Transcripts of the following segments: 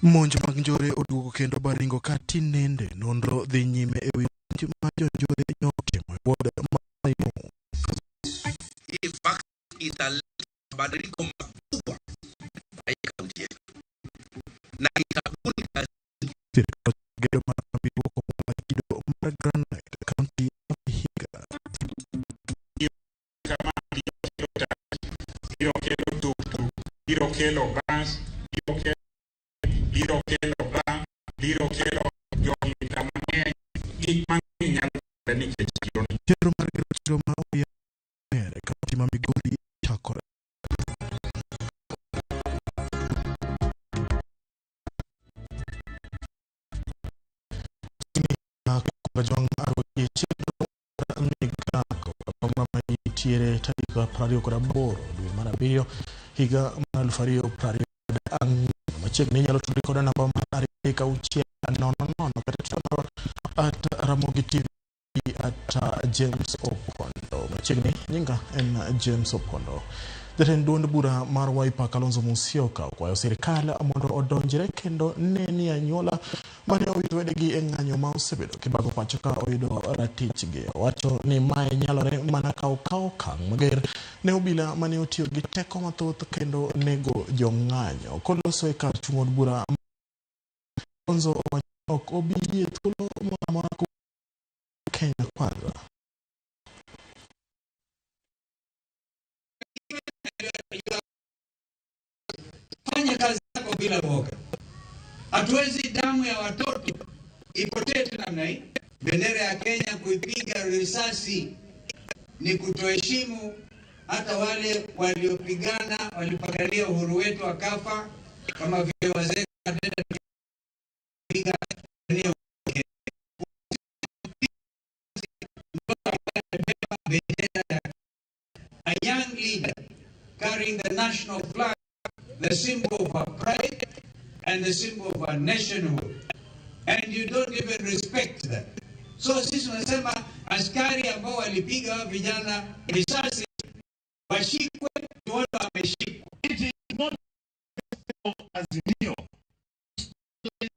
Monj mag njore oduogo kendo Baringo ka tinende nonro dhi nyime e wi monj ma jonjore notimo e wod Maimo. Hii vaccine italeta mabadiliko makubwa kwa hii kaunti yetu na itabuni kazi. Sirkal gedo mar kambi duoko mula kido mar granite e kaunti ma Vihiga. Kama biro kelo taxi, biro kelo tuktuk, biro kelo bus, biro kelo bar, biro kelo johinda mang'eny, gik mang'eny nyalo timore nikech chironi. Chenro mar gero chiro ma oyaw e kaunti ma Migori chakore. Kajwang' aroki chenro mar migago ma nitiere tarik 28 dwe mar abiriyo higa mar 2024. Machiegni inyalo tudri koda namba mar 26000 kata Twitter marwa @RamogiTV @JamesOpondo. Machiegni nyinga en James Opondo. Jatend duond bura mar Wiper Kalonzo Musyoka okwayo sirikal mondo odonjre kendo ne ni anyuola mane owito wedegi e ng'anyo ma osebedo kibago pacho ka oyudo ratichgi. Owacho ni mae nyalore mana ka okaw okang' mager ne obila mane otiyo gi teko mathoth kendo nego jong'anyo. Koloso e kar chung' od bura, Kalonzo owacho ni ok obi yie thuolo moro amora kowuok Kenya Kwanza. Fanya kazi yako bila woga. Hatuwezi damu ya watoto ipotee tu namna hii. Bendera ya Kenya kuipiga risasi ni kutoheshimu hata wale waliopigana, walipigania uhuru wetu wakafa, kama vile wazee piga bendera. A young leader carrying the national flag, the symbol of our pride and the symbol of our nationhood. And you don't even respect that. So sisi tunasema askari ambao walipiga hao vijana risasi washikwe, tuone wameshikwa. It is not Azimio the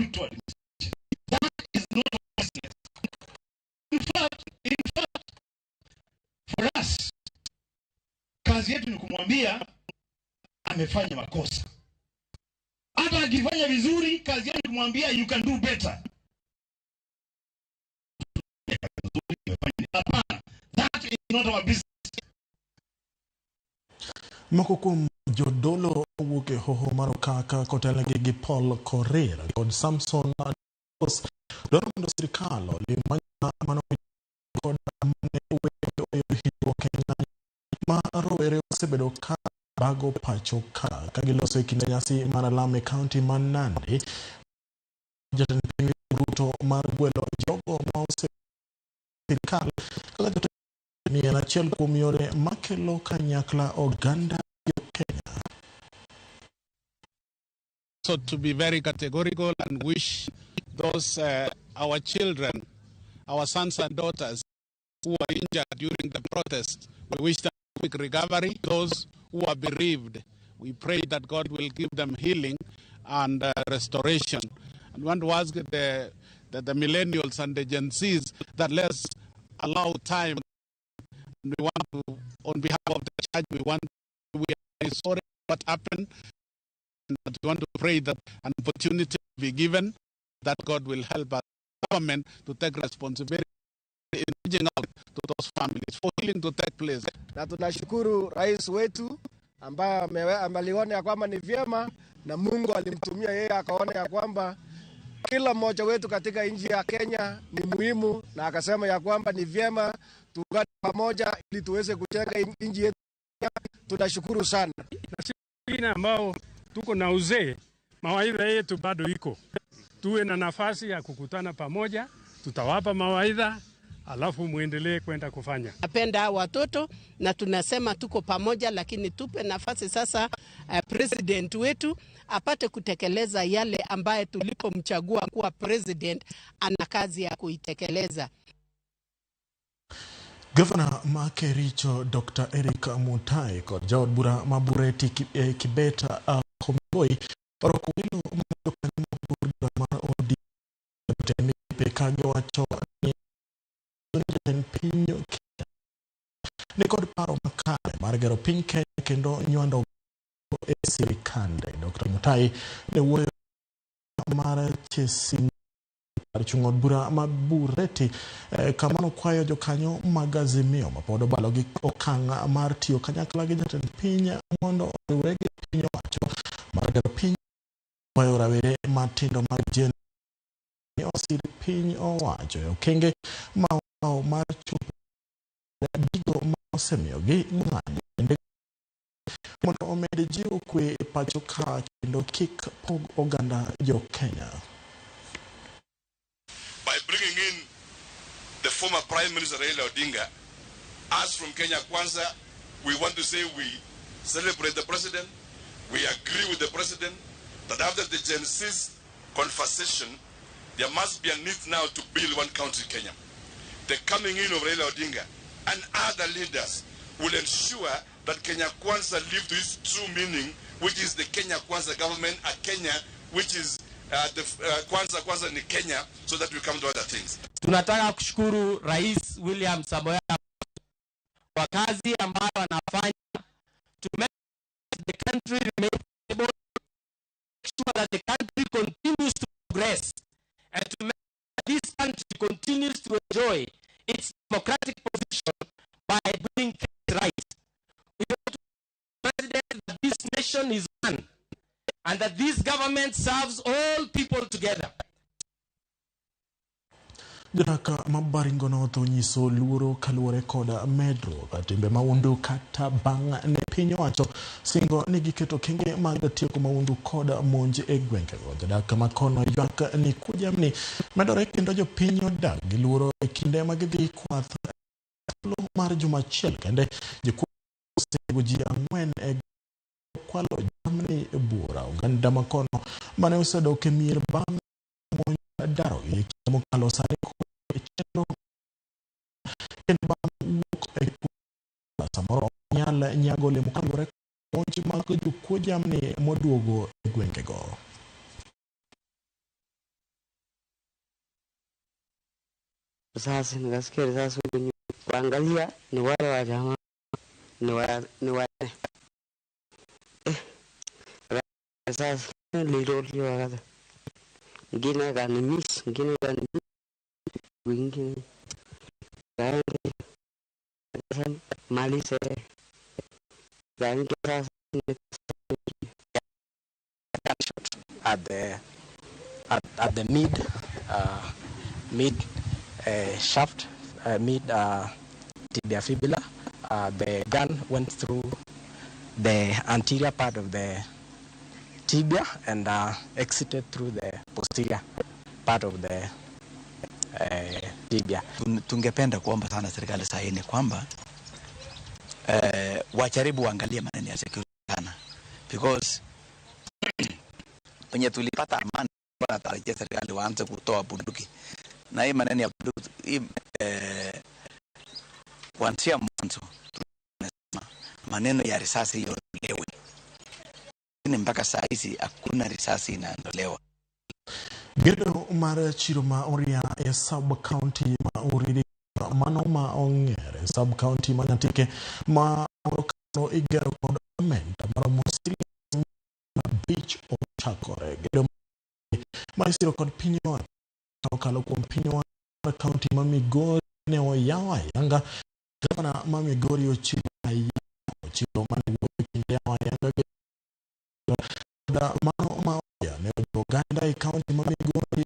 Ruto administration. That is not our business. In fact, for us, kazi yetu ni kumwambia amefanya makosa. Hata akifanya vizuri, kazi yetu ni kumwambia, "You can do better." Hapana, that is not our business. Moko kuom jodolo owuok e hoho mar Okaka kotelnegi gi Paul Korir kod Samson Dos dwaro mondo sirikal olim manyien mano kod mane wegi oyud hinyruok e ng'anyo ma rowere osebedo ka bago pacho ka ka giloso e kinde nyasi mar lamo e kaunti ma Nandi. Jatend piny Ruto mar gwelo jogo ma ose sirikal kaka jotend ni en achiel kuom yore makelo kanyakla oganda jo Kenya. So to be very categorical and wish those our children, our sons and daughters who were injured during the protest, we wish them quick recovery. Those who are bereaved, we pray that God will give them healing and restoration. And want to ask the millennials and the Gen Zs that let's allow time. And we want to, on behalf of the church, we are sorry what happened. And we want to pray that an opportunity will be given, that God will help us government to take responsibility in reaching out to those families for healing to take place. Na tunashukuru rais wetu ambaye ameliona ya kwamba ni vyema na Mungu alimtumia yeye akaona ya kwamba kila mmoja wetu katika nchi ya Kenya ni muhimu, na akasema ya kwamba ni vyema tuungane pamoja ili tuweze kujenga nchi yetu. Tunashukuru sana. Na sisi wengine ambao tuko na uzee, mawaidha yetu bado iko. Tuwe na nafasi ya kukutana pamoja, tutawapa mawaidha, alafu muendelee kwenda kufanya. Napenda watoto na tunasema tuko pamoja, lakini tupe nafasi sasa president wetu apate kutekeleza yale ambaye tulipomchagua kuwa president, ana kazi ya kuitekeleza. Gavana ma Kericho Dr. Eric Mutai kod jaod bura ma Bureti Kibet Komboi. Orwako welo mar jokanyo mag od bura mar ODM e migepe ka giwacho ni jatend piny Kenya nikod paro makare mar gero piny Kenya kendo nywando e sirikande. Dr. Mutai ne wuoyo mar Chesing kar chung' od bura ma Bureti kama nokwayo jokanyo mag Azimio mapod obalo gi okang' mar tiyo kanyakla gi jatend piny mondo oriwre gi piny owacho mar gero piny. Kwayo rawere matindo mag Gen ni osir piny owacho e okenge ma okawo mar chopo gigo ma osemiyogi ng'anyo bende mondo omed jiwo kwe e pacho ka kendo kik pog oganda jo Kenya. By bringing in the former Prime Minister Raila Odinga, us from Kenya Kwanza, we want to say we celebrate the president, we agree with the president that after the Gen Z's conversation, there must be a need now to build one country, Kenya. The coming in of Raila Odinga and other leaders will ensure that Kenya Kwanza live to its true meaning, which is the Kenya Kwanza government, a Kenya which is the Kwanza Kwanza ni Kenya, so that we come to other things. Tunataka kushukuru Rais William Samoei kwa kazi ambayo anafanya to make the country remain stable, make sure that the country continues to progress, and to make sure this country continues to enjoy its democratic position by doing things right. We want to President that this nation is one and that this government serves all people together. Jodak ma Baringo North onyiso luoro kaluwore kod medruok timbe mahundu kata bang' ne piny owacho singo ni giketo okenge mag tieko mahundu kod monj e gwengego. Jodak ma kono ywak ni kuo jamni medore kendo jopiny odak gi luoro e kinde ma gidhi kwath. Thuolo mar juma achiel kende jokuo osenego ji 4 e kwalo jamni e buora. Oganda ma kono mane osedok e mier bang' monj darogi e kinde mokalo sani koro e chenro kendo bang' wuok e kuo samoro ok nyal nyago olemo kaluwore kod monj mag jokuo jamni moduogo e gwengego. Sasa nikasikia risasi huko nyuma. Kuangalia ni wale wa jamaa ni wale. Risasi liloliwa kadha. Ingine kanimiss, ingine kanimiss, wengine kaende. Sasa malize. Kaende sasa. Gunshot at the mid shaft, mid tibia fibula. The gun went through the anterior part of the tibia and exited through the posterior part of the tibia. Tungependa kuomba sana serikali saa hii ni kwamba wajaribu waangalie maneno ya security sana, because penye tulipata amani wanatarajia serikali waanze kutoa bunduki, na hii maneno ya bunduki hii, kuanzia mwanzo tumesema maneno ya risasi iondolewe, lakini mpaka saa hizi hakuna risasi inaondolewa. Gedo mar chiro ma Oria e sub county ma Uriri mano ma Ong'er e sub county ma Nyatike ma Orokano igero kod omenda maromo siling 5 ochakore. Gedo ma isiro kod piny owacho okalo kuom piny owacho mar county ma Migori ne oyawo ayanga. Gavana ma Migori ochiwo chiro mane wuoyo e kinde yawo ayanga mano ma Oria ne ojiwo oganda e county ma Migori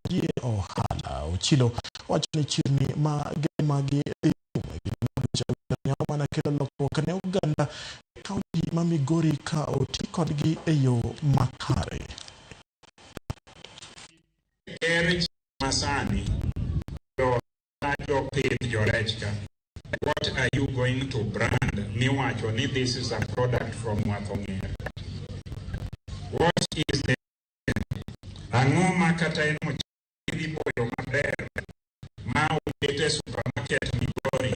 yie ohala. Ochilo wacho ni chirni ma magi dhi nyime gi nyalo mana kelo lokruok ne oganda e county ma Migori ka oti kodgi e yo makare. Ger masani jopith jorech ka, what are you going to brand miwacho ni this is a product from Wath Ong'er? What is the ang'o ma kata en idhi boyo maber ma okete supermarket Migori,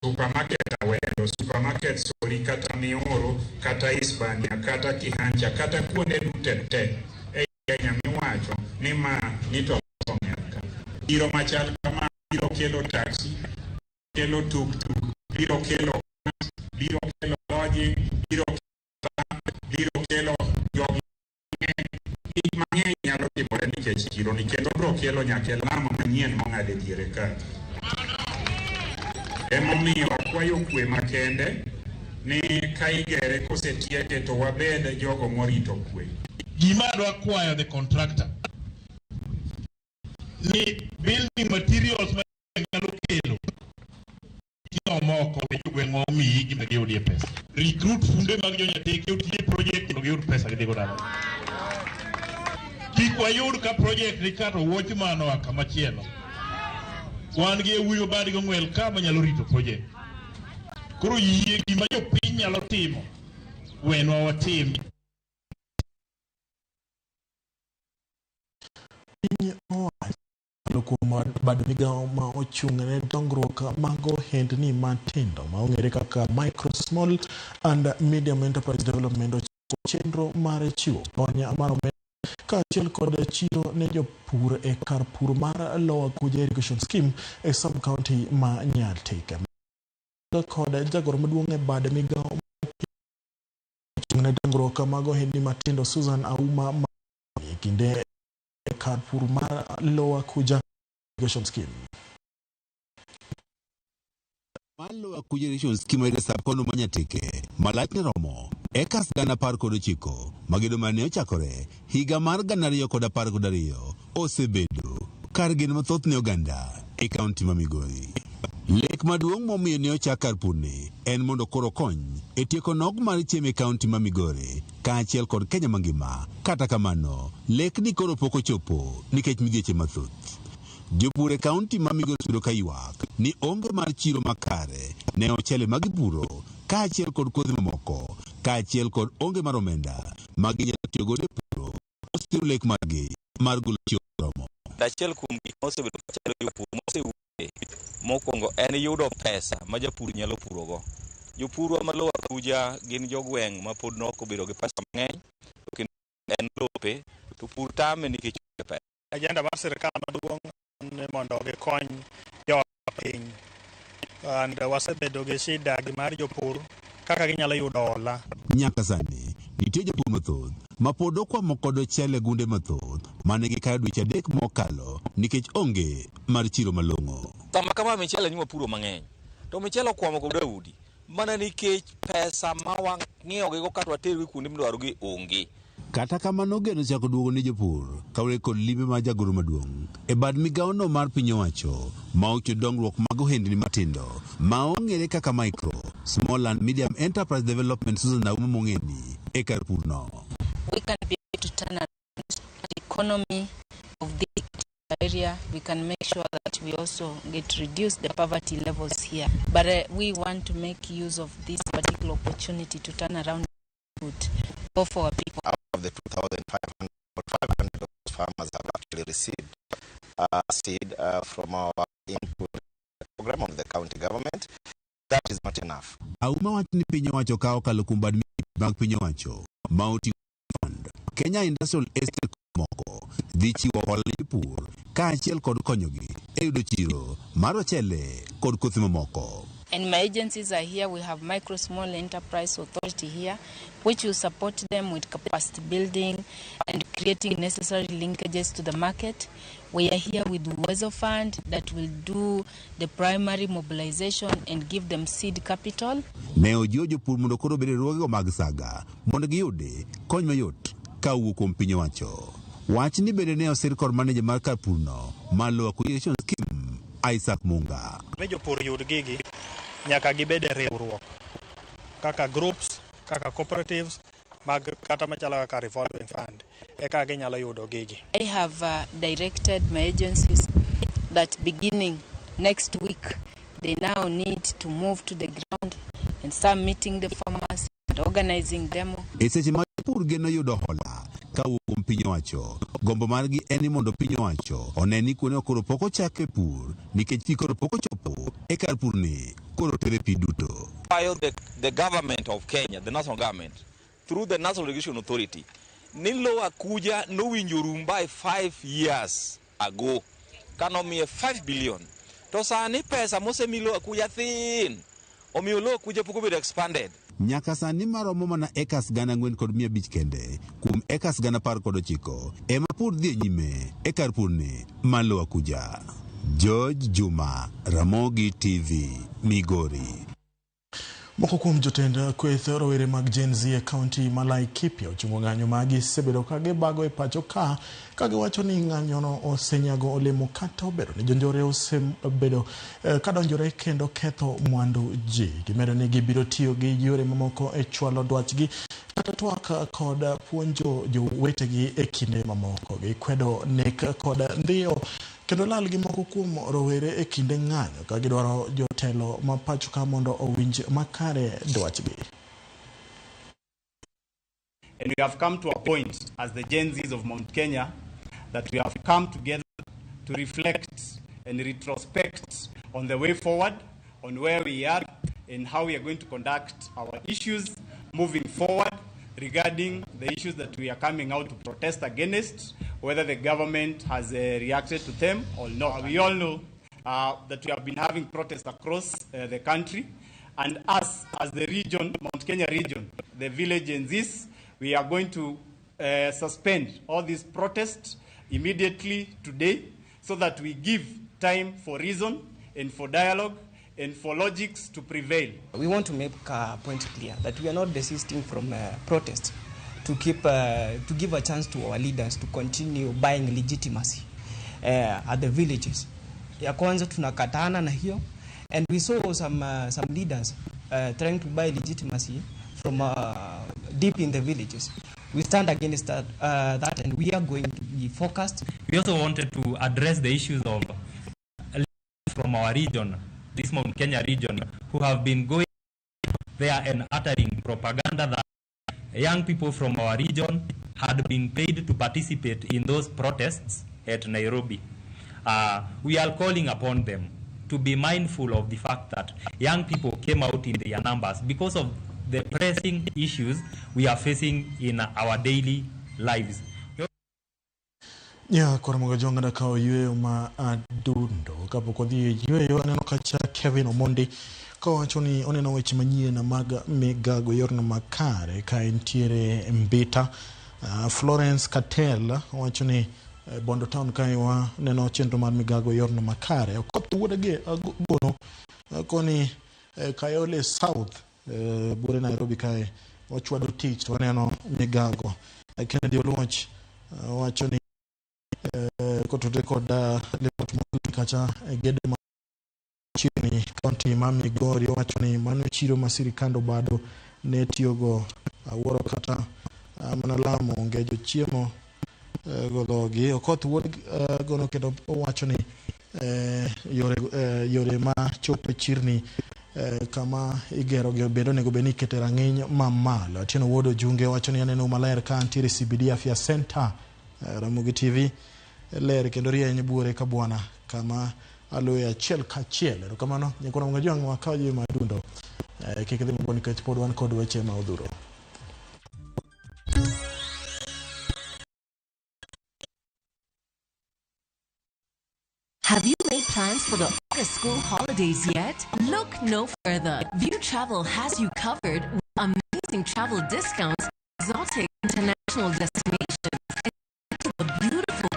supermarket Awendo, supermarket Migori kata Mioro kata Hispania kata Kihancha kata kuonde duto te e Kenya miwacho ni ma ni to Ong'er ka. Chiro machal kama biro kelo taxi, kelo tuk-tuk, biro kelo bus, biro kelo lodging, biro biro kelo jogi mang'eny. Gik mang'eny nyalo timore nikech chiro ni kendo biro kelo nyaka e lamo manyien mong'ad e diere ka. Emomiyo akwayo kwe makende ni ka igere kosetieke to wabed jogo morito kwe. Gima adwa kwayo the contractor ni building materials ma nyalo kelo moko e jogweng'wa omiyi gima giyudie pesa. Recruit funde mag jonyateke otiye project mondo giyud pesa gidhigo dala. Kik wayud ka project ni kato watchman oa kama chielo. Wan gi ewuoyo bad gi ong'wel ka manyalo rito project. Koro yie gima jopiny nyalo timo, wenwa watim. Piny owacho kuom bad migawo ma ochung' ne dongruok mag ohendni matindo ma ong'ere kaka Micro, Small and Medium Enterprise Development ochako chenro mar chiwo kony mar omenda kaachiel kod chiro ne jopur e kar pur mar Lower Kuja Irrigation Scheme e sub county ma Nyatike. Kod jagoro maduong' e bad migawo ochung' ne dongruok mag ohendni matindo Susan Auma ma e kinde e kar pur mar Lower Kuja Irrigation Scheme. Mar Lower Kuja Irrigation Scheme e sub county ma Nyatike malachne romo acres 19,000 magedo mane ochakore higa mar 2012 osebedo kar geno mathoth ne oganda e kaunti ma Migori. Lek maduong' momiyo ne ochak kar purni en mondo koro kony e tieko nok mar chiemo e kaunti ma Migori kaachiel kod Kenya mangima. Kata kamano, lekni koro pok ochopo nikech midhieche mathoth. Jopur e kaunti ma Migori osebedo ka ywak ni onge mar chiro makare ne ochele ma gipuro kaachiel kod kodhi mamoko kaachiel kod onge mar omenda ma ginyalo tiyo godo e puro osiro lek margi mar golo chiemo moromo. Achiel kuom gik mosebedo kachando jopur mosewuoye mokwongo en yudo pesa ma japur nyalo purogo. Jopurwa ma Lower Kuja gin jogweng' ma pod nok obedo gi pesa mang'eny to kendo en lope to pur tame nikech onge pesa. Agenda mar sirikal maduong' ni mondo gikony jopiny and wasebedo gi shida gi mar jopur kaka ginyalo yudo hola. Nyaka sani, nitie jopur mathoth ma pod okwamo kod ochele gunde mathoth mane gikayo dweche 3 mokalo nikech onge mar chiro malong'o. Sama kama michele ni wapuro mang'eny to michele okwamo kod Daudi mana nikech pesa ma wang'iewogigo kata watergi kuonde midwarogi onge. Kata kamano geno chako duogo ne jopur kaluwore kod limbe mar jagoro maduong' e bad migawono mar piny owacho ma ochiwo dongruok mag ohendni matindo ma ong'ere kaka Micro, Small and Medium Enterprise Development Susan Auma Mong'eni e kar purno. We can be able to turn around the economy of the area. We can make sure that we also get reduce the poverty levels here. But we want to make use of this particular opportunity to turn around food go for our people. Out of the 2,500, 500 of those farmers have actually received seed from our input program of the county government. That is not enough. Auma wacho ni piny owacho ka okalo kuom bad mag piny owacho ma oting'o fund Kenya Industrial Estate moko dhi chiwo hola ne jopur kaachiel kod konyogi e yudo chiro mar ochele kod kothe mamoko. And my agencies are here. We have Micro Small Enterprise Authority here, which will support them with capacity building and creating necessary linkages to the market. We are here with Uwezo Fund that will do the primary mobilization and give them seed capital. Ne ojiwo jopur mondo koro obed e riwruogego mag saga mondo giyud kony mayot ka owuok kuom piny owacho. Wachni bende ne osir kod maneja mar kar purno mar Lower Kuja Irrigation Scheme Isaac Munga. Mi jopur yud gigi nyaka gibed e riwruok kaka groups, kaka cooperatives mag kata machalo kaka revolving fund eka ginyalo yudo gigi. I have directed my agencies that beginning next week they now need to move to the ground and start meeting the farmers and organizing them. E seche ma jopur geno yudo hola kawuok kuom piny owacho, gombo margi en ni mondo piny owacho one ni kuonde koro pok ochak e pur nikech pi koro pok ochopo e kar purni koro tere pi duto. Wakwayo the government of Kenya, the national government, through the National Irrigation Authority, ni Lower Kuja nowinjo rum by 5 years ago kanomiye 5 billion to sani pesa mosemi Lower Kuja thin omiyo Lower Kuja pok obedo expanded. Nyaka sani maromo mana ekas 4,500 kende kuom ekas 19,000 ema pur dhi e nyime e kar purni ma Lower Kuja. George Juma, Ramogi TV, Migori. Moko kuom jotend kweth rowere mag Gen Z e kaunti ma Laikipia ochungo ng'anyo ma gisebedo ka gibago e pacho ka giwacho ni ng'anyono osenyago olemo kata obedo ni jonjore osebedo kadonjore kendo ketho mwandu ji. Gimedo ni gibiro tiyo gi yore mamoko e chwalo dwachgi kata twak kod puonjo jowetegi e kinde mamoko. Gikwedo nek kod ndhiyo kendo lal gi moko kuom rowere e kinde ng'anyo ka gidwaro jotelo ma pacho ka mondo owinj makare dwachgi. And we have come to a point as the Gen Zs of Mount Kenya that we have come together to reflect and retrospect on the way forward, on where we are and how we are going to conduct our issues moving forward regarding the issues that we are coming out to protest against, whether the government has reacted to them or not. We all know that we have been having protests across the country, and us as the region, Mount Kenya region, the village Gen Zs, we are going to suspend all these protests immediately today so that we give time for reason and for dialogue and for logics to prevail. We want to make a point clear that we are not desisting from protest to give a chance to our leaders to continue buying legitimacy at the villages. Ya kwanza tunakatana na hiyo, and we saw some leaders trying to buy legitimacy from deep in the villages. We stand against that, and we are going to be focused. We also wanted to address the issues of from our region, this Mount Kenya region, who have been going there and uttering propaganda that young people from our region had been paid to participate in those protests at Nairobi. We are calling upon them to be mindful of the fact that young people came out in their numbers because of the pressing issues we are facing in our daily lives. Ya kora jonga da kawo yweyo ma adundo kapok odhi e yweyo aneno kacha Kevin Omondi kowacho ni oneno weche manyien mag migago yorno makare ka entiere Mbita. Florence Katel wacho ni Bondo Town kae waneno chenro mar migago yorno makare. Okoth wuod Gono koni Kayole South bure Nairobi kae ochwado tich to waneno migago. Kennedy Oluoch wacho ni kotudore kod lipot mogik kacha e gedo ma chini kaunti ma Migori wacho ni mano chiro ma sirikand obado ne tiyogo awuoro kata mana lamo onge jochiemo go dhogi. Okoth wuod Gono kendo owacho ni yore ma chopo chirni kama igero gi bende onego bed ni ikete rang'iny mamalo. Atieno Wuod Ojunge wacho ni aneno maler ka antiere CBD Afya Center Ramogi TV ler kendo rieny buore ka bwana kama aluwe achiel kachiel. Erokamano nyakona mgajwang' wakaw madundo kik dhi mabor nikech pod wan kod weche ma odhuro. Have you made plans for the August school holidays yet? Look no further. View Travel has you covered with amazing travel discounts, exotic international destinations, and to the beautiful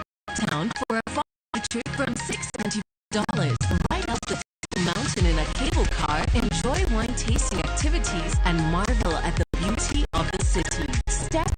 town for a fun trip from $675. Ride up the mountain in a cable car, enjoy wine tasting activities, and marvel at the beauty of the city. Step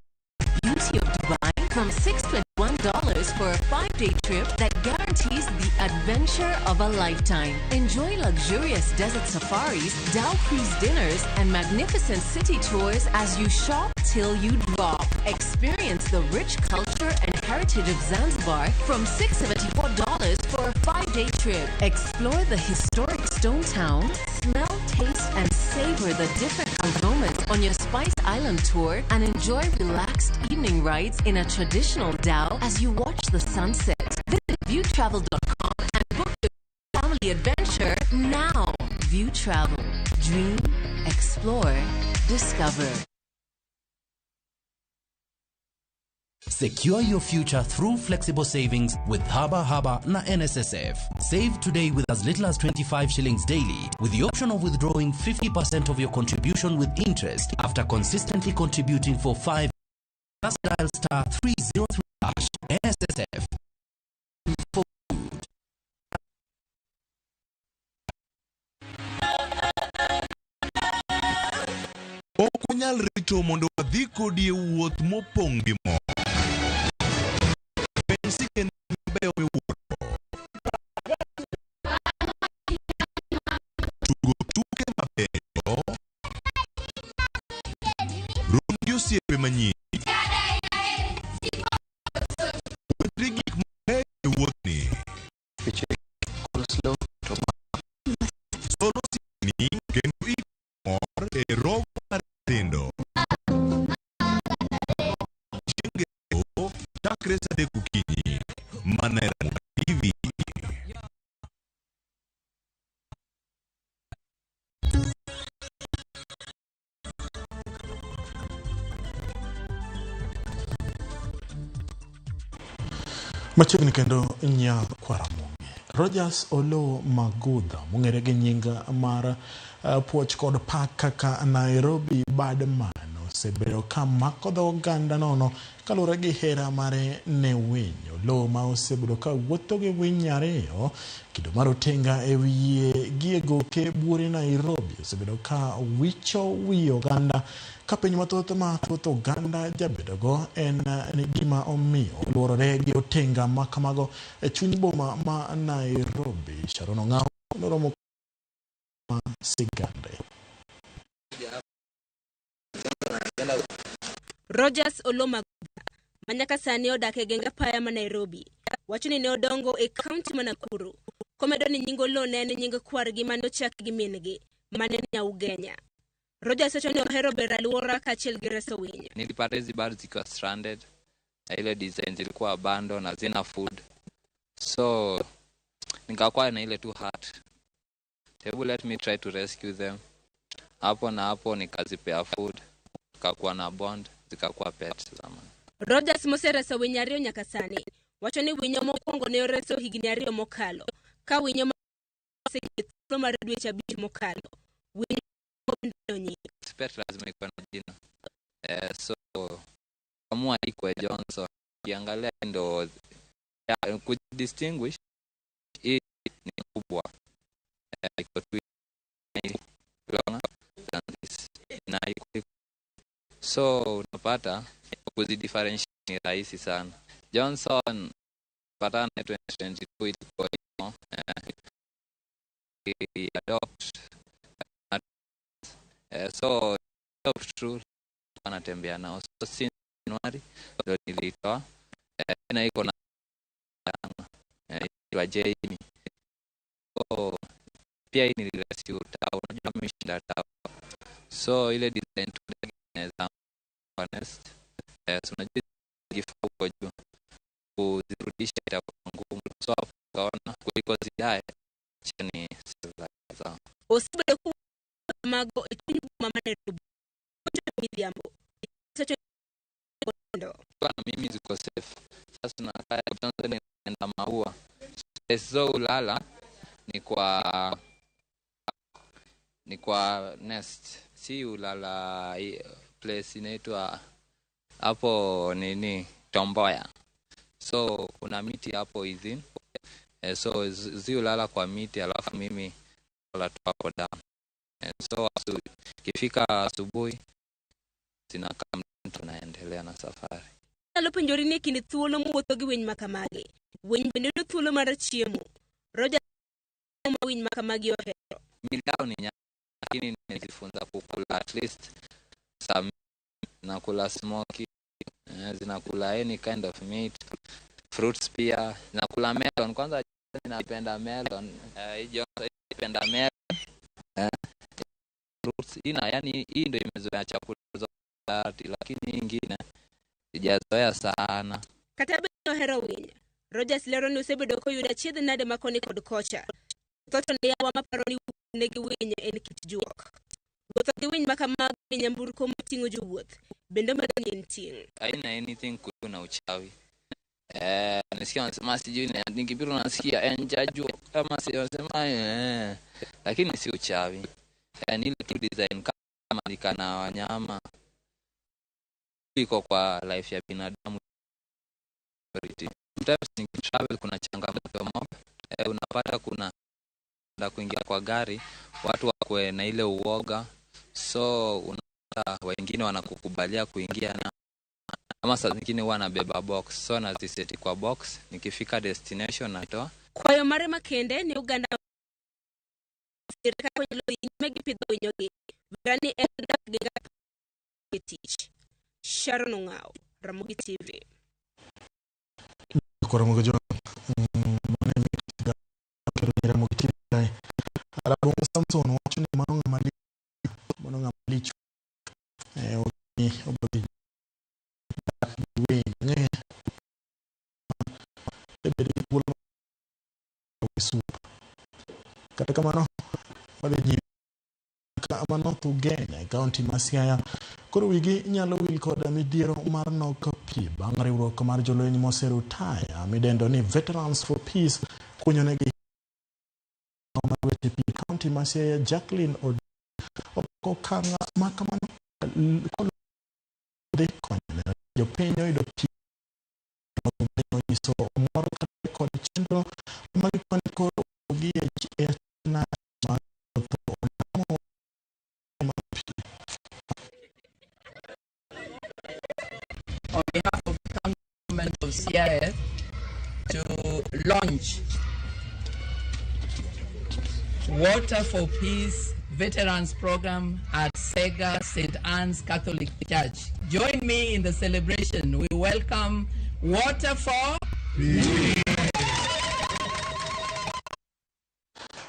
beauty of Dubai from $621 for a 5-day trip that guarantees the adventure of a lifetime. Enjoy luxurious desert safaris, dhow cruise dinners, and magnificent city tours as you shop till you drop. Experience the rich culture and heritage of Zanzibar from $674 for a 5-day trip. Explore the historic stone town, smell, taste, and savor the different aromas on your Spice Island tour, and enjoy relaxed evening rides in a traditional dhow as you watch the sunset. Visit viewtravel.com and book your family adventure now. View Travel, Dream, explore, discover. Secure your future through flexible savings with Haba Haba na NSSF. Save today with as little as 25 shillings daily, with the option of withdrawing 50% of your contribution with interest after consistently contributing for 5. Just dial star 303 hash. NSSF. For good. Ok wanyal rito mondo wadhi kodi e wuoth mopong' gi mor. Feny sigand mabeyo miwuoro. Tugo tuke mabeyo. Rom gi osiepe manyien. Puonjri gik mabeyo e wuodhni. Sol osiepni kendo ik mor e rogo mar nyithindo. Chieng' Ngeso chakre saa 3 okinyi mana e Ramogi TV. Machiegni kendo Nyakwaramogi. Rogers Oloo Magudha mong'ere gi nying mar puoch kod pak kaka Nairobi Badman osebedo ka mako dho oganda nono kaluwore gi hera mare ne winy. Oloo ma osebedo ka wuotho gi winy ariyo kido mar otenga e wiye gi e goke buore Nairobi osebedo ka wicho wi oganda ka penjo mathoth ma thoth oganda jabedogo en ni gima omiyo oluorore gi otenga ma kamago e chuny boma ma Nairobi. Sharon Ong'awo noromo ma sigande. Rogers Oloo Magudha ma nyaka sani odak e geng apaya ma Nairobi wacho ni ne odongo e kaunti ma Nakuru komedo ni nying Oloo ne en nying kwargi mane ochak gi min-gi mane en Nyaugenya. Rogers wacho ni ohero bero alwora kaachiel gi reso winy. Nilipata hizi birds zikiwa stranded na ile design zilikuwa abandoned, hazina food, so nikakuwa na ile tu heart, hebu let me try to rescue them. Hapo na hapo nikazipea food, tukakuwa na bond, zikakuwa pets zamani. Rogers mosereso winy ariyo nyaka sani wacho ni winyo mokwongo ne oreso higni 2 mokalo ka winyo ma oseyie thuolo mar dweche 5 mokalo. Winyo bende onying. Pet lazima ikuwe na jina. So amua ikwe Johnson. Ukiangalia ndo ya, kudistinguish hii ni kubwa. Iko tu longer than this na iko, so unapata kuzidifferentiate ni rahisi sana. Johnson patana 2022 ilikuwa hiyo, adopt, so adopt true anatembea nao. So since January ndio nilitoa, na iko na wa Jamie. So pia hii nilirescue tao, unajua mimi shinda tao. So ile design tu inaweza kwa nest. So unajua kifaa huko juu kuzirudisha itakuwa ngumu. So hapo ukaona kuliko zidae chini zao. Osebedo mago e chuny boma ma Nairobi. Midhiambo. Kwa na mimi ziko safe. Sasa tunakaa Johnson inaenda maua. So ulala ni kwa nest. Si ulala place inaitwa hapo nini Tomboya. So kuna miti hapo hizi. So zi ulala kwa miti alafu mimi lala tu hapo down. So ikifika asubuhi zinakaa, tunaendelea na safari. Nyalo penjori ni kind thuolo muwuotho gi winy makamagi. Winy bende yudo thuolo mar chiemo. Roger ma winy makamagi ohero. Mili yao ni nyama, lakini nimejifunza kukula at least some, nakula smoky, zinakula any kind of meat, fruits pia, nakula melon. Kwanza napenda melon, hiyo napenda melon. Fruits ina, yani hii ndio imezoea chakula zote, lakini hii ingine sijazoea sana. Kata bed ni ohero winy, Rogers lero ni osebedo koyudo achiedh nade ma koni kod kocha. Thoth to ne yawa maparo ni ne gi winy en kit juok. Wuotho gi winy ma kamago e nyamburko mating'o jowuoth bende medo ni en ting'. Haina anything kudu na uchawi. Nasikia wanasema sijui nikipita unasikia njaju kama si wanasema lakini si uchawi. Ni ile tu design kama likana wanyama iko kwa life ya binadamu. Sometimes nikitravel kuna changamoto mob. Unapata kuna na kuingia kwa gari watu wakwe na ile uoga, so unapata wengine wanakukubalia kuingia na ama saa zingine huwa nabeba box, so naziseti kwa box, nikifika destination natoa. Kwayo mare makende ne oganda sirkal konyalo dhi nyime gi pidho winyogi vera ni en dak gi e tich. Sharon Ong'aw, Ramogi TV. Ramogi John, mane kero ni Ramogi TV kae. Rabongo Samson wacho ni mano ng'ama lich, mano ng'ama lich. Ni obodhi dak gi winy. Ng'e bedo gi thuolo mar soup. Kata kamano, wadhi nyime. Kama North Ugenya e kaunti ma Siaya koro wigi nyalo wil kod midhiero mar nok pi bang' riwruok mar jolweny moserutaya midendo ni Veterans for Peace kunyo negi mar weche pi e kaunti ma Siaya Jacqueline okang' ma kamano dhi konyo neno jopiny oyudo pi onyiso mor kod chenro ma gikone koro gi e mar On behalf of the county government of Siaya to launch Water for Peace Veterans Program at Sega St. Anne's Catholic Church. Join me in the celebration. We welcome Water for Peace.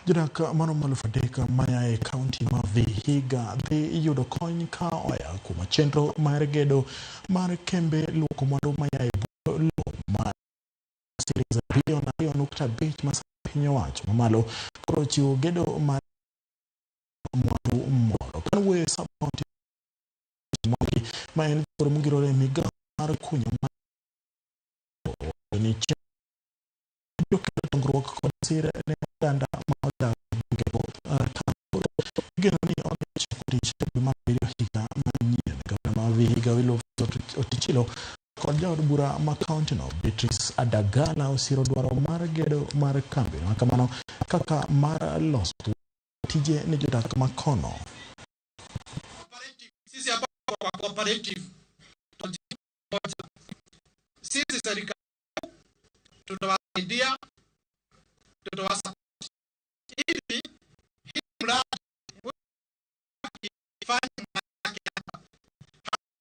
Jodak maromo 3,000 maya e kaunti ma Vihiga dhi yudo kony ka oya kuom chenro mar gedo mar kembe luoko mwandu maya e lowo ma siling bilion 2.5 ma piny owacho mamalo koro chiwo gedo mar mwandu moro. Kan wuoyo e sub county ma en jagoro mongirore e migao mar kunyo mar ni chenro kelo dongruok kod sir ne oganda ma odak e gwengego. Igeno ni odhi chako tich e dwe mar abiriyo higa manyien. Gavana ma Vihiga Wilberforce Otichilo kod jaod bura ma kaunti no Beatrice Adagala osiro dwaro mar gedo mar kambi ma kamano kaka mar loso tije ne jodak ma kono. Sisi hapa kwa cooperative sisi serikali tutawasaidia, tutawasupport ili hii mradi ifanye yake hapa.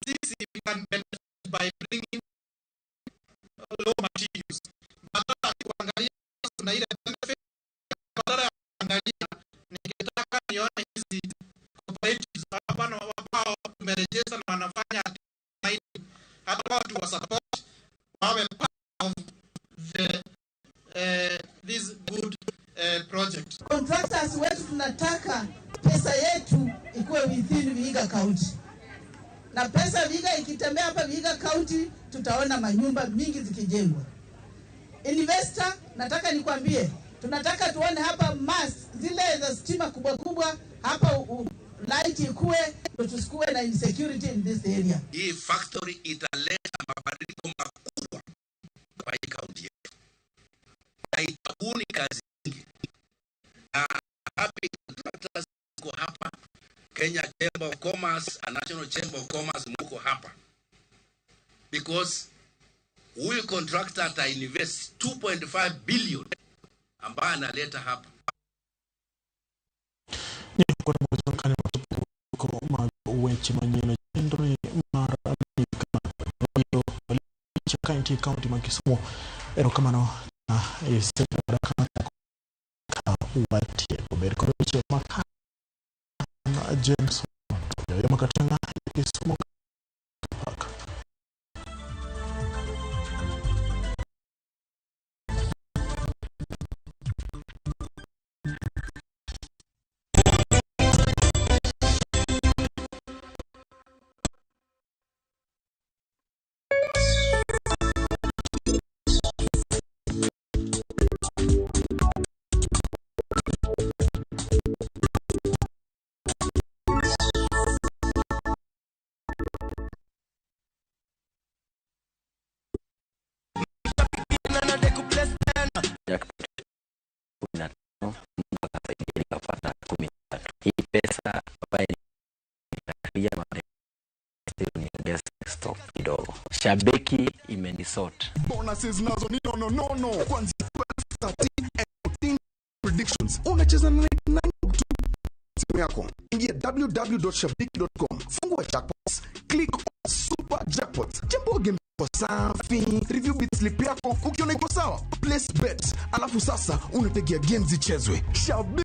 Sisi we can benefit by bringing raw materials. Badala ya kuangalia kuna ile benefit, badala ya kuangalia, ningetaka nione hizi cooperatives hapa na ambao tumerejesta na wanafanya mining, hata watu wa support wawe part of the this good project. Contractors wetu tunataka pesa yetu ikuwe within Vihiga County. Na pesa Vihiga ikitembea hapa Vihiga County tutaona manyumba mingi zikijengwa. Investor, nataka nikwambie, tunataka tuone hapa mass zile za stima kubwa kubwa hapa light ikuwe, ndio tusikuwe na insecurity in this area. Hii factory italeta mabadiliko makubwa kwa hii county yetu. Na itabuni kazi nyingi. Na happy contractors mko hapa, Kenya Chamber of Commerce and National Chamber of Commerce mko hapa. Because huyu contractor ata invest 2.5 billion ambaye analeta hapa. Weche manyien chenro mar kaunti kaunti ma Kisumu. Erokamano e ka watieko ber kod weche ma James Makatanga Kisumu. Hii pesa ambayo ninafikiria niongeze stock kidogo. Shabiki imenisort. Bonuses nazo ni nono nono kuanzia 12, 13 and 14 predictions. Unacheza na 99 tu simu yako. Ingia www.shabiki.com, fungua jackpots, click on super jackpots, chambua game kwa safi, review bet slip yako, ukiona iko sawa, place bet, alafu sasa unategea games zichezwe. Shabiki.